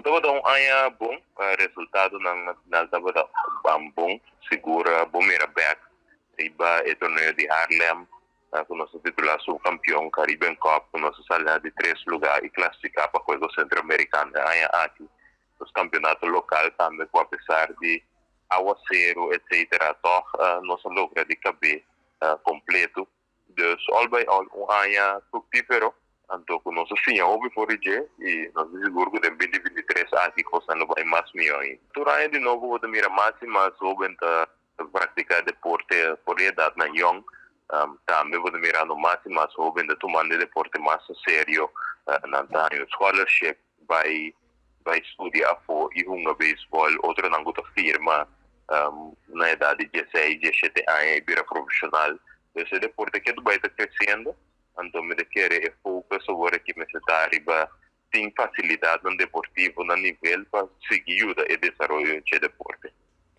Tabata un aña bon, resultadonan na final tabata bon, sigur bo mira bek riba e torneo di Haarlem, ku nos a titulá subkampion, Caribbean Cup, ku nos a sali na di tres lugá i klasifiká pa Juego Centroamericano e aña aki. Nos kampeonato lokal tambe ku apesar di awaseru etcetera tòg nos a logra di kab'é kompleto. Dus all by all un aña fruktífero, anto ku nos a siña hopi for di dje i nos ta sigur ku den 2023 aki kosnan lo bai mas mihó ainda. Tur aña di nobo bo ta mira mas i mas hóben ta praktiká deporte for di edatnan yòn. Tambe bo ta mirando mas i mas hóben ta tumando e deporte mas en serio. Nan ta haña un scholarship bai bai studia afó i hunga beisbòl. Otronan ku ta firma na edat di 16, 17 aña i bira profeshonal. Dus e deporte ketu bai ta kresiendo, anto mi ta kere e focus awor aki mester ta riba tin fasilidatnan deportivo na nivel pa sigui yuda e desaroyo dje deporte.